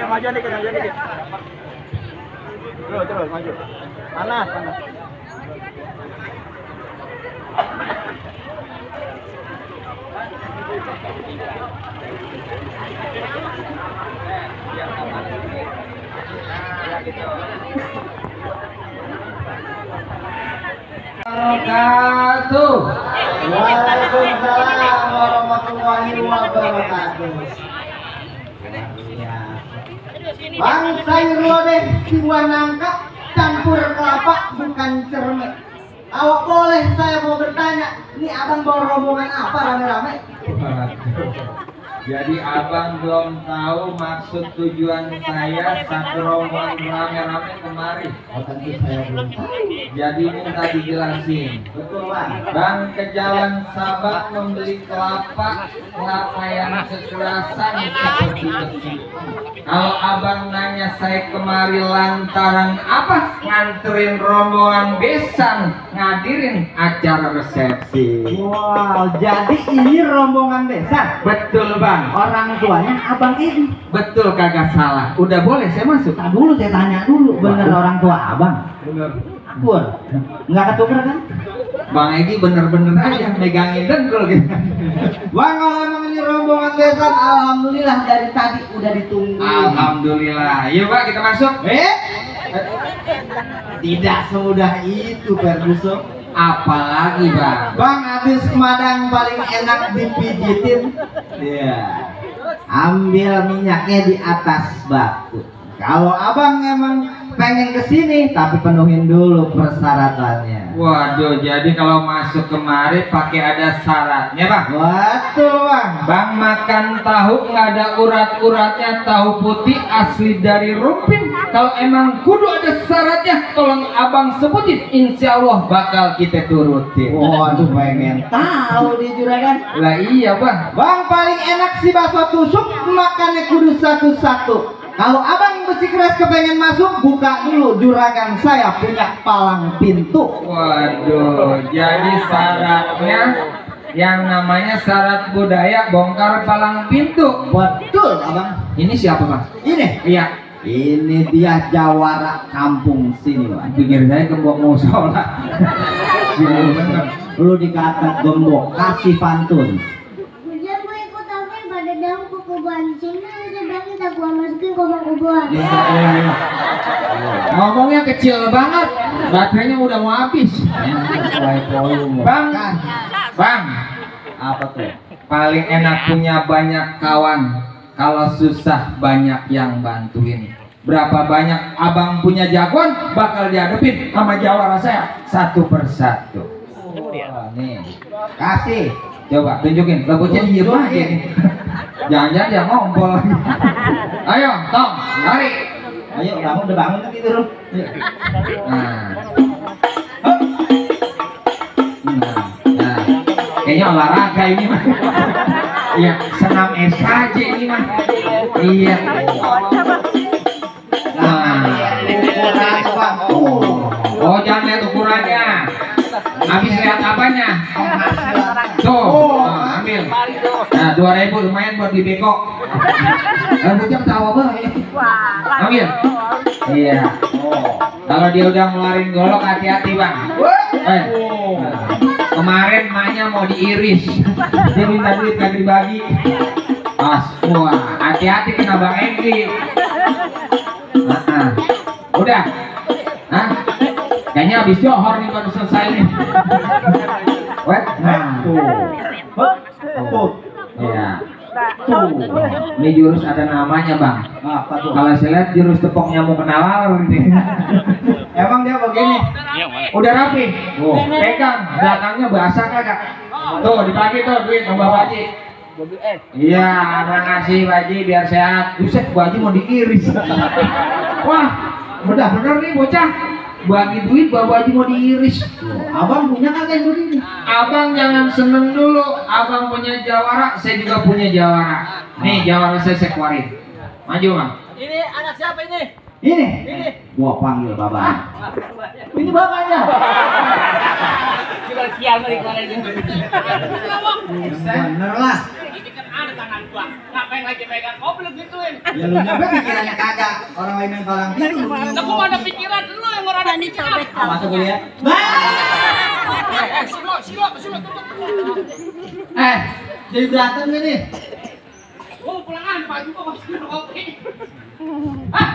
Maju dikit, maju dikit. Terus maju. Panas, panas. Wabarakatuh. Waalaikumsalam warahmatullahi wabarakatuh. Bang sayur lodeh sebuah nangka campur kelapa bukan cermek. Awak boleh saya mau bertanya, ini abang bawa rombongan apa rame-rame? Jadi abang belum tahu maksud tujuan saya satu rombongan rame-rame kemari. Oh tentu saya belum tahu. Jadi minta dijelasin. Betul bang. Bang ke Jalan Sabang membeli kelapa yang kekerasan seperti besi. Kalau abang nanya saya kemari lantaran apa? Nganterin rombongan besan ngadirin acara resepsi. Wow, jadi ini rombongan besan? Betul bang. Orang tuanya abang ini. Betul kagak salah. Udah boleh saya masuk? Tak dulu saya tanya dulu. Bener orang tua abang? Bener. Akur? Nggak ketuker kan? Bang Egi bener-bener aja megangin dengkul gitu. Bang kalau emang ini rombongan besan, alhamdulillah dari tadi udah ditunggu. Alhamdulillah. Yuk pak kita masuk. Tidak semudah itu Ferguson. Apalagi bang? Bang habis kemadang paling enak dipijitin. Iya. Ambil minyaknya di atas batu. Kalau abang emang pengen kesini, tapi penuhin dulu persyaratannya. Waduh, jadi kalau masuk kemari pakai ada syaratnya bang? Betul bang. Bang makan tahu nggak ada urat-uratnya, tahu putih asli dari Rumpin. Kalau emang kudu ada syaratnya, tolong abang sebutin, insya Allah bakal kita turutin. Waduh, pengen tahu di juragan. Lah iya bang. Bang paling enak si bakso tusuk, makannya kudu satu-satu. Kalau abang bersikeras kepengen masuk, buka dulu juragan saya punya palang pintu. Waduh, jadi syaratnya yang namanya syarat budaya bongkar palang pintu. Betul abang. Ini siapa bang? Ini? Iya. Ini dia jawara kampung sini bang. Pikir saya gembok musola. Lu dikata gembok kasih pantun. Hujan gue ikut tapi pada daun kukuban sini kita gua masukin kubur-kubur. Ngomongnya kecil banget, baterainya udah mau habis. Bang, bang, apa tuh? paling enak punya banyak kawan. kalau susah banyak yang bantuin. Berapa banyak abang punya jagoan bakal dihadapin sama jawara saya satu persatu. Wah, nih, kasih. Coba tunjukin, lah bocah diem aja nih. Jangan-jangan dia ngompol. Ayo, Tom, lari. Ayo, kamu udah bangun kan tidur. Nah. Nah, kayaknya olahraga ini mah. Iya, senam SKJ ini mah. Iya. Nah, Ukuran bang. oh jangan lihat ukurannya. Habis lihat apanya? Tuh, nah, ambil. Nah, 2.000 lumayan buat dibekok. Bocah ketawa banget. Ambil. Iya. Kalau dia udah ngeluarin golok hati-hati bang. Nah, kemarin emaknya mau diiris. Dia minta duit kagak dibagi. Pas, wah, hati-hati kena Bang Enggi. Udah. Hah? Kayaknya habis johor nih baru selesai nih. Wet. Nah, tuh. Iya. Tuh. Ini jurus ada namanya, Bang. Apa tuh? Kalau saya lihat jurus tepok nyamuk kenal ini. Emang dia begini. Udah rapi. Oh, pegang belakangnya basah kagak? Tuh, dibagi tuh duit sama Bapak Haji. Iya, makasih Pak Haji biar sehat. Buset, Pak Haji mau diiris. Wah, bener-bener nih bocah. Bagi duit Bapak Haji mau diiris. Abang punya kagak yang begini? Abang jangan seneng dulu. Abang punya jawara, saya juga punya jawara. Nih jawara saya keluarin. Maju Bang. Ini anak siapa ini? Ini. Gua panggil bapak. Ini bapaknya. Bener lah. Ini kan ada tangan gua. Ngapain lagi pegang goblok gituin? Ya lu nyampe pikirannya kagak. Orang lain yang orang gitu. Lah gua ada pikiran lu yang orang ada pikiran. Masuk gue lihat. Silo. Jadi berantem ini. Oh, pulangan baju gua masih kopi. Hah?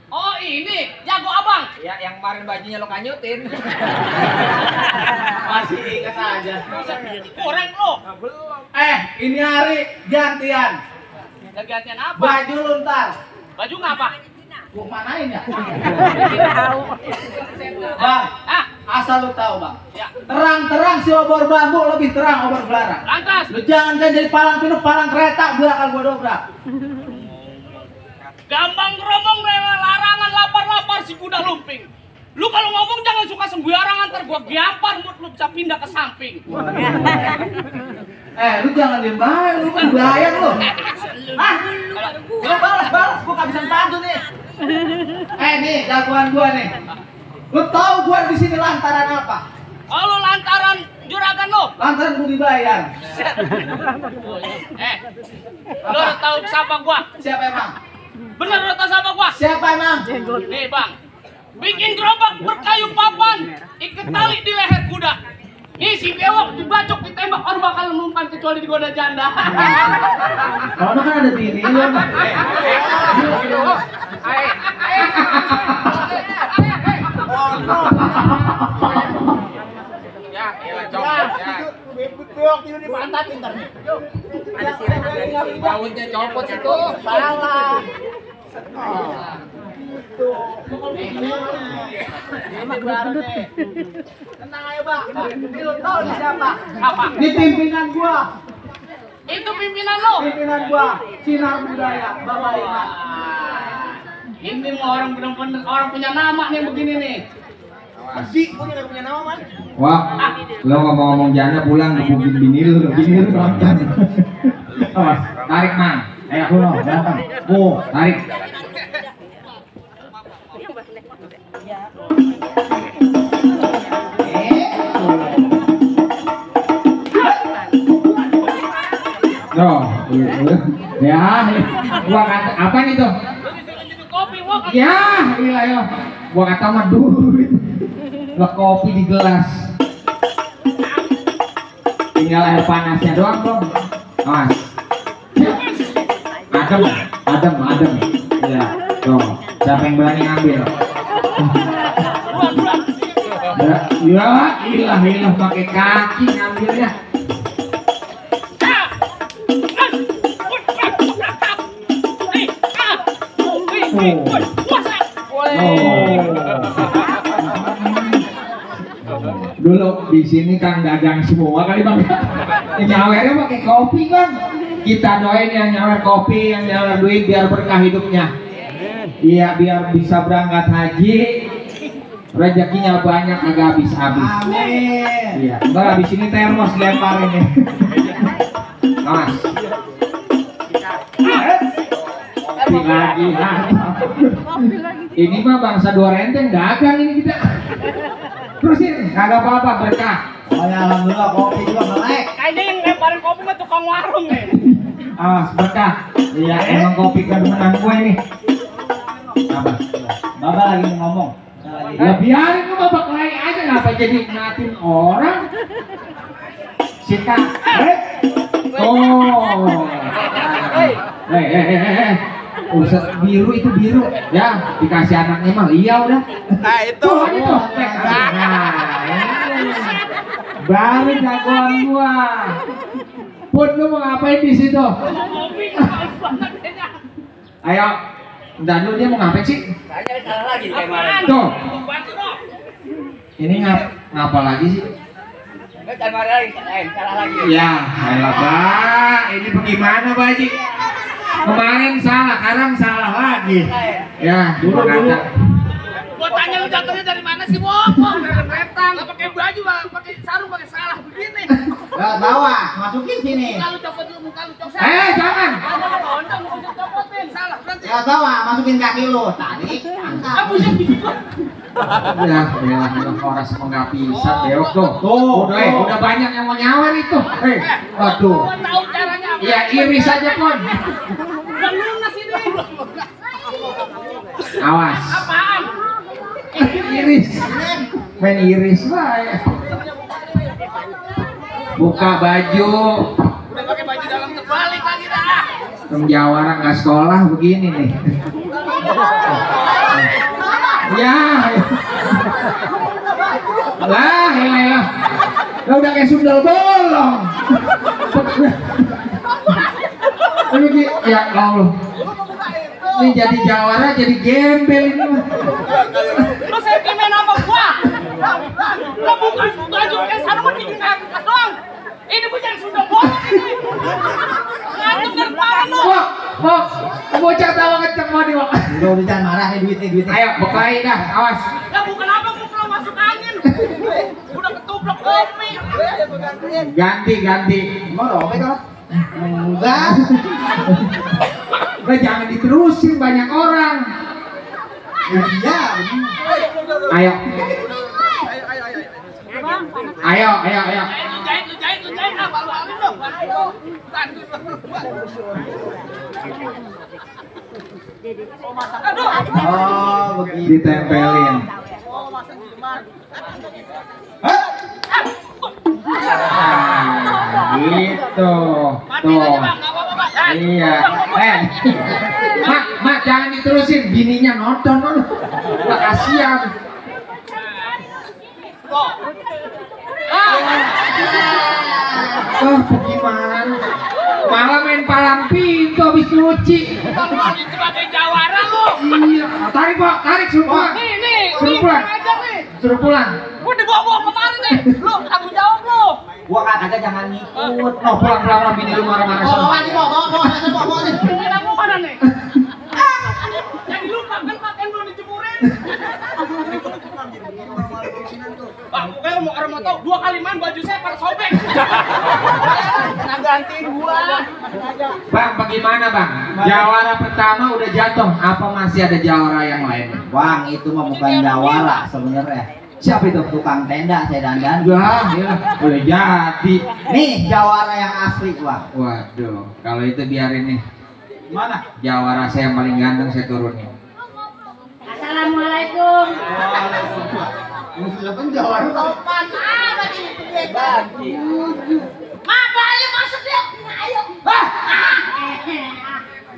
Oh, ini jago abang. Ya, yang kemarin bajunya lo kanyutin. Masih ingat aja. Korek lo. Ini hari gantian. Gantian apa? Baju lu ntar. Baju ngapa? Gua manain ya? Bang, asal lu tahu bang. Ya. Terang-terang si obor bambu lebih terang obor belarang. Lantas. Lu jangan kan jadi palang pintu, palang kereta bakal gua dobrak. Gampang geromong larangan lapar-lapar si kuda lumping. Lu kalau ngomong jangan suka sembarangan, ntar gua gampar mood lu bisa pindah ke samping. Lu jangan diem baik, lu kan bayar lu. Lu balas, gua gak bisa bantu nih. Nih jagoan gua nih. Lu tahu gua di sini lantaran apa? Oh, lu lantaran juragan lu. Lantaran gua dibayar. Lu udah tahu siapa gua? Siapa emang? Bener udah tahu siapa gua? Siapa emang? Nih bang, bikin gerobak berkayu papan, ikat tali di leher kuda. Nih si bewok dibacok ditembak orang bakal numpan kecuali digoda janda. Kalau lu kan ada bini lu. Ya, copot ya. Bewok tidur di pantat ntar nih. Ada sirah, daunnya copot itu. Salah. Tenang aja bang. Ini lu tahu nih siapa? Apa? Ini pimpinan gua. Itu pimpinan lo. Pimpinan gua. Sinar Budaya. Bapak Iman. Ini mau orang bener-bener orang punya nama nih begini nih. Asik. Gua tidak punya nama man. Wah, lo ngomong-ngomong janda pulang ngebukin bini lu nonton. Awas, tarik Mang. Ayo aku lo, datang. Tarik. Tuh, ya, gua kata apa nih tuh? Kopi wok. Ya, iya yo. Gua kata mah duit. Lah kopi di gelas. Tinggal air panasnya doang dong. Awas. Adem. Ya, tuh. Siapa yang berani ngambil? Ya, ilah pakai kaki ngambilnya. Puasa. Dulu di sini kan dagang semua kali bang. Nyawernya pakai kopi bang. Kita doain yang nyawer kopi, yang nyawer duit biar berkah hidupnya. Iya biar bisa berangkat haji. Rezekinya banyak agak habis-habis. Amin. Iya. Enggak habis ini termos lempar ini. Mas. Lagi. Ini mah bangsa dua renteng dagang ini kita. Terusin, kagak apa-apa berkah. Oh ya alhamdulillah kopi juga melek. Kayaknya yang lemparin kopi mah tukang warung nih. Awas berkah. Iya emang kopi kedemenan gue nih. Apa? Baba lagi ngomong. Ya biarin lu babak lagi aja ngapa jadi ngatin orang. Sita. Oh. Urusan biru itu biru ya dikasih anaknya mah iya udah. Nah itu. Itu. Baru jagoan gua. Pun lu mau ngapain di situ? Kopi harus banget kayaknya. Ayo. Entar dulu dia mau ngapain sih? Kayaknya salah lagi kayak kemarin. Tuh. Bantu dong. Ini ngapa lagi sih? Salah lagi. Ya, ayolah Pak. Ini bagaimana Pak Haji? Kemarin salah, sekarang salah lagi. Ya, dulu. Gua tanya lu jatuhnya dari mana sih, Wong? Dari retan. Lah pakai baju, pakai sarung, pakai salah begini. Bawa, masukin sini. Muka lu copot dulu, muka lu copot. Jangan. Ada mau copotin, salah berarti. Ya bawa, masukin kaki lu. Tarik, angkat. Kamu yang gitu. Ya, horas enggak bisa, Deok tuh. Udah banyak yang mau nyawer itu. Waduh. Gua tahu caranya. Ya iris aja, Pon. Udah lunas ini. Awas. Apaan? Iris. Main iris lah. Buka baju. Udah pakai baju dalam terbalik lagi dah. Penjawara nggak sekolah begini nih. Ya. Lah. Lah udah kayak sundal bolong. Ini ya Allah. Ini jadi jawara jadi gembel ini mah. Lu sentimen apa gua? Lu bukan baju kayak sarung bikin angkat doang. Ini bukan sudah bolong ini. Ngatur dari mana lu? Mau bocah tawa kenceng mau nih, Wak. Udah jangan marah nih duitnya. Ayo beklai dah, awas. Ya bukan apa gua kalau masuk angin. Udah ketublok kopi. Ganti. Mau robek kan? Enggak. Nah, jangan diterusin banyak orang. Iya. Ayo. Lu jahit. Ah, balu-balu dong. Aduh. Oh, begitu. Ditempelin. Gitu. Matiin aja, Tuh. Bang. Enggak apa-apa, Bang. Iya. Mak jangan diterusin. Bininya nonton. Lah kasihan. Tuh. Gimana? Malah main palang pintu habis nyuci. Bang, lu sebagai jawara lu. Iya. Tarik suruh pulang. Nih, Suruh pulang. aja nih. Suruh pulang. Gua dibawa-bawa kemarin nih. Lu tanggung jawab lu. Gua kagak jangan ngikut. Pulang bini lu marah-marah. Bawa. Ini aku mana nih? Yang lupa kan pakaian belum dijemurin. Bang, pokoknya mau orang mau tahu 2 kali main baju saya pada sobek. Nah gantiin gua. Bang, bagaimana bang? Jawara pertama udah jatuh. Apa masih ada jawara yang lain? Bang, itu mah bukan jawara sebenarnya. Siapa itu tukang tenda saya dandan? Ya, boleh jadi. Nih jawara yang asli, Bang. Waduh, kalau itu biarin nih. Mana? Jawara saya yang paling ganteng saya turunin. Assalamualaikum. Siapa jawara? Sopan amat ini ganti. Apa ayo masuk yuk. Ayo.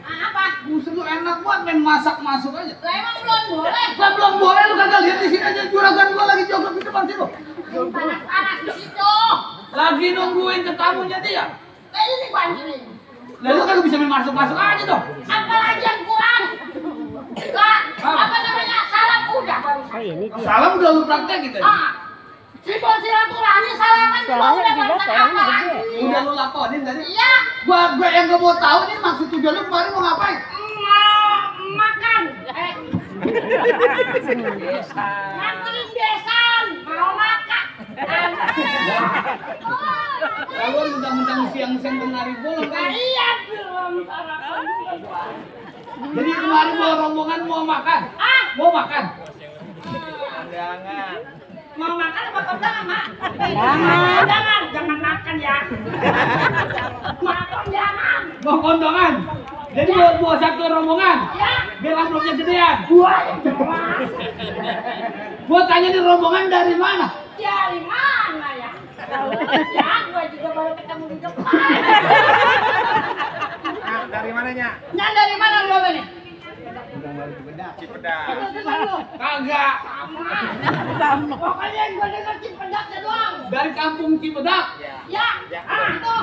Apa? Buset lu enak banget main masak masuk aja. Lah emang belum boleh. Lah belum boleh lu kagak lihat di sini aja juragan gua lagi joget di depan situ. Panas-panas di situ. Lagi nungguin ke tamunya dia. Lah ini bantuin. Lah lu kagak bisa main masuk aja dong. Apalagi yang kurang? Lah, apa namanya? Salam udah baru. Salam udah lu praktekin tadi. Si bos silaturahmi salaman di bawah udah praktek apa lagi? Udah lu lakonin tadi. Iya. Gua yang gak mau tahu nih maksud tujuan lu kemarin mau ngapain? Mau makan. Nganterin besan, mau makan. Kalau mentang-mentang siang-siang tengah bolong kan? Iya belum sarapan juga. Jadi kemarin mau rombongan mau makan? Mau makan? Mau makan apa kondangan, Mak? Jangan makan ya. Makan jangan. Mau kondangan? Jadi mau satu rombongan? Ya. Biar amplopnya gedean. Gua yang jelas. Gua tanya nih rombongan dari mana? Dari mana ya? Ya, gua juga baru ketemu di depan. Dari mananya? Nah, dari mana lu ini? Cipedak. Kagak. Sama. Pokoknya yang gua dengar Cipedaknya doang. Dari kampung Cipedak. Ya. Itu.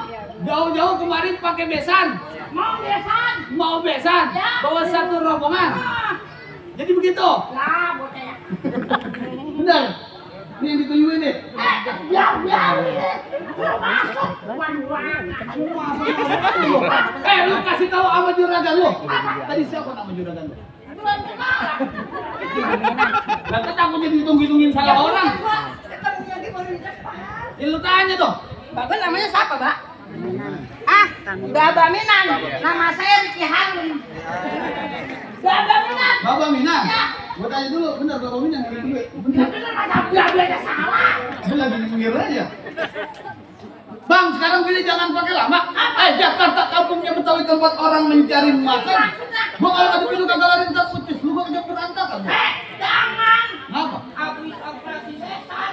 Jauh-jauh kemarin pakai besan. Mau besan. Mau besan. Ya. Bawa satu rombongan. Jadi begitu. Lah, bocah ya. Benar. Ini yang dituyuin nih. Biar. Belum masuk. Lu kasih tahu sama juragan lu. Tadi siapa nama juragan lu? Belum kenal. Nanti takutnya dihitung-hitungin salah orang. Ketemunya di baru di depan. Ya lu tanya dong. Bapak namanya siapa, Mbak? Baba Minan. Nama saya Riki Harun. Baba Minan. Bapak Minan. Ya. Gua tanya dulu, benar Bapak Minan yang duit. Ya Benar. bener masa bela-belanya salah. Dia lagi di pinggir aja. Bang, sekarang pilih jangan pakai lama. Jakarta kampungnya Betawi tempat orang mencari makan. Gua kalau ada pilu kagak lari ntar putus. Lu gua kerja berantakan. Jangan. Ngapa? Habis operasi sesar.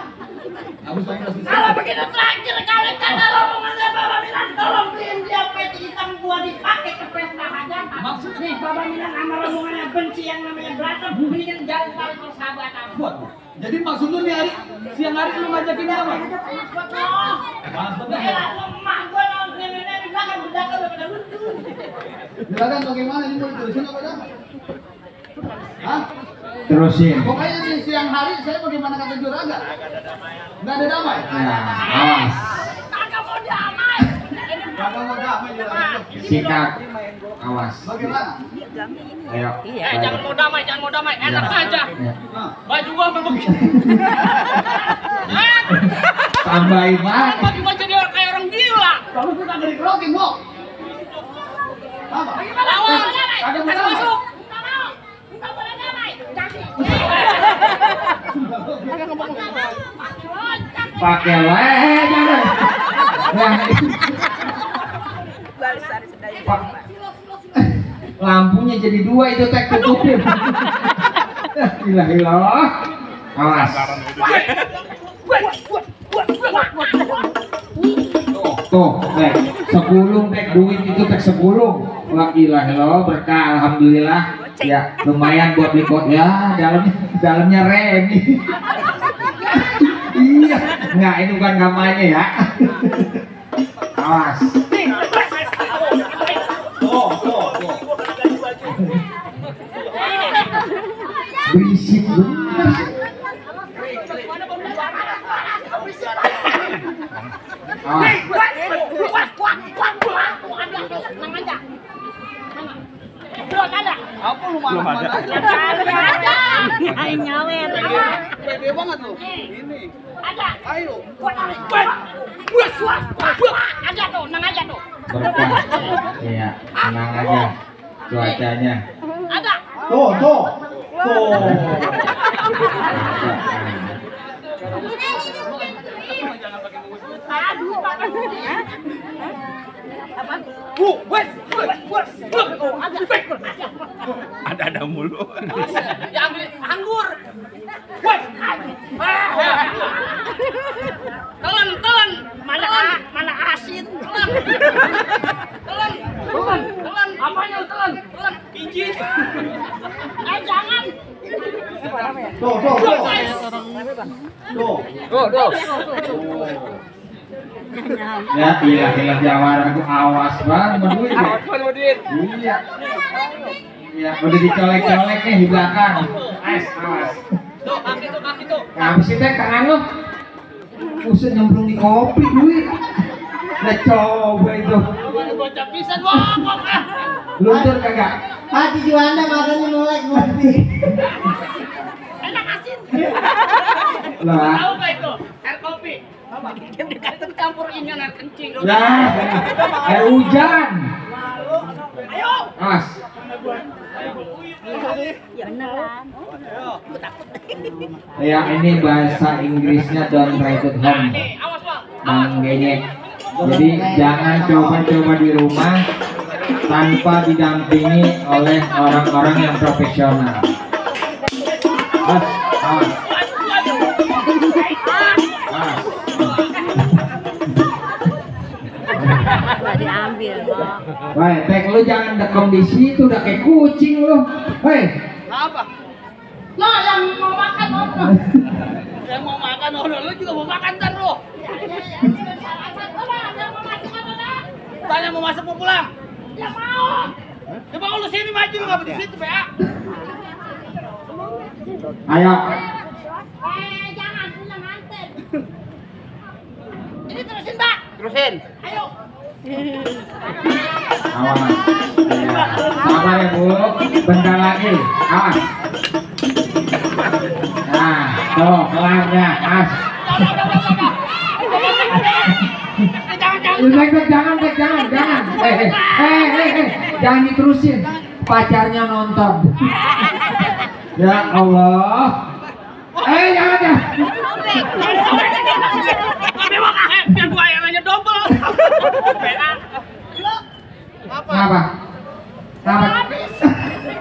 Habis operasi. Kalau begitu terakhir kali kata rombongan Baba Minan, tolong beliin dia peti hitam gua dipakai ke pesta hajatan. Maksudnya? Nih, Baba Minan sama rombongannya benci yang namanya berantem, mendingan jalan tali persahabatan. Waduh. Jadi maksud lu nih hari siang hari lu ngajakin dia apa? Panas betul. Panas betul. Elah, lemah gua nongkrong nenek di belakang udah pada lucu. Juragan bagaimana ini mau diterusin apa dah? Hah? Terusin. Pokoknya di siang hari saya bagaimana kata juragan? Nggak ada damai. Nah, awas. Kagak mau damai. Kagak mau damai juragan. Sikat. Awas. Bagaimana? Ayo. Jangan mau damai, enak Ya. aja. Ya. Nah, Baju gua apa begini? Tambahin banget. Baju gua jadi kayak orang gila. kalau lu kagak dikerokin, Bo. Apa? Lawan, Kagak mau kagak damai. masuk. Nggak mau. Nggak boleh damai. Jadi. Pakai leher jangan. Nah, lampunya jadi dua itu tek tutupin. Gila. Awas. Tuh, tek 10 tek duit itu tek 10. La ilaha illallah berkah alhamdulillah. Ya, lumayan buat beli kok ya, dalamnya remi. Iya, enggak ini bukan kampanye ya. Awas. Berisik bener. Awas. Apa lu mana-mana aja? Ayo nyawer. Pede banget lu. Ini. Ada. Ayo. Ada tuh, nang aja tuh. Berkah. Iya, tenang aja. Cuacanya. Ada. Tuh. Aduh, pakai apa? Ada mulu. Diambil anggur. Telan. Mana asin? Telan. Apanya telan? Biji. Jangan. Tuh. Ya, ilah jawara aku awas banget sama duit. Ya. Iya. Ya, udah dicolek-colek nih di belakang. Awas. Tuh, kaki tuh. Ngapa sih teh tangan lo? Usah nyemplung di kopi duit. Nah coba itu. Bocah pisan wah. Luntur kagak? Hati Juanda makanya melek ngopi. Enak asin. Lah. Tahu nggak itu? Air kopi. Yang dikasih campur ini air kencing. Nah, air hujan. Ayo. Mas. Ya ini bahasa Inggrisnya don't write at home. Nih, awas bang. Bang Genyek. Jadi jangan coba-coba di rumah tanpa didampingi oleh orang-orang yang profesional. Awas. Diambil. Wah, Tek lu jangan dekem di situ, udah kayak kucing lu. Hei, Apa? Lo yang mau makan apa? Yang mau makan lo juga mau makan kan lo? Tanya mau masuk mau pulang? Ya mau. Coba lu sini maju lu nggak di situ ya? ayo. Jangan pulang nganter. Ini terusin Mbak. Terusin. Ayo. Awas. Ya. Sabar ya Bu, bentar lagi. Awas. Nah, tuh kelarnya, as. Jangan. Jangan diterusin. Pacarnya nonton. Ya Allah. Jangan. Biar gua yang nanya double. Apa?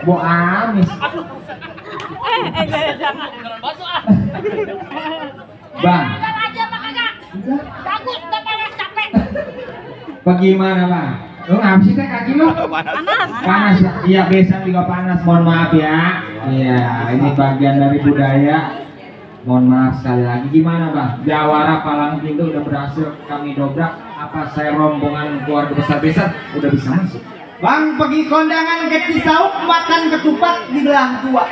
Bu amis. Jangan masuk ah. Bang, aja makanya. Bagus, udah panas capek. bagaimana Bang? Lu ngapa sih Teh kaki lu? Panas ya? Iya besok juga panas, mohon maaf ya. Iya, ini bagian dari budaya. Mohon maaf sekali lagi. Gimana Bang? Jawara Palang Pintu udah berhasil kami dobrak. Apa saya rombongan keluarga besar-besar udah bisa masuk? Bang pergi kondangan ke Cisauk makan ketupat di belah tua.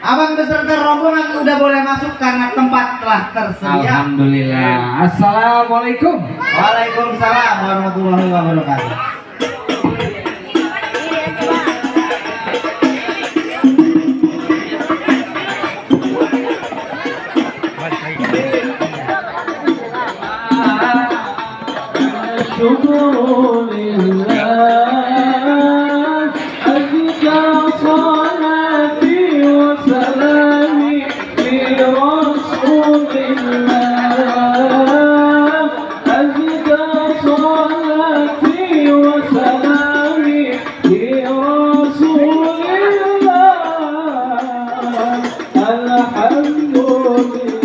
Abang beserta rombongan udah boleh masuk karena tempat telah tersedia. Alhamdulillah. Assalamualaikum. Waalaikumsalam warahmatullahi wabarakatuh. Alhamdulillah.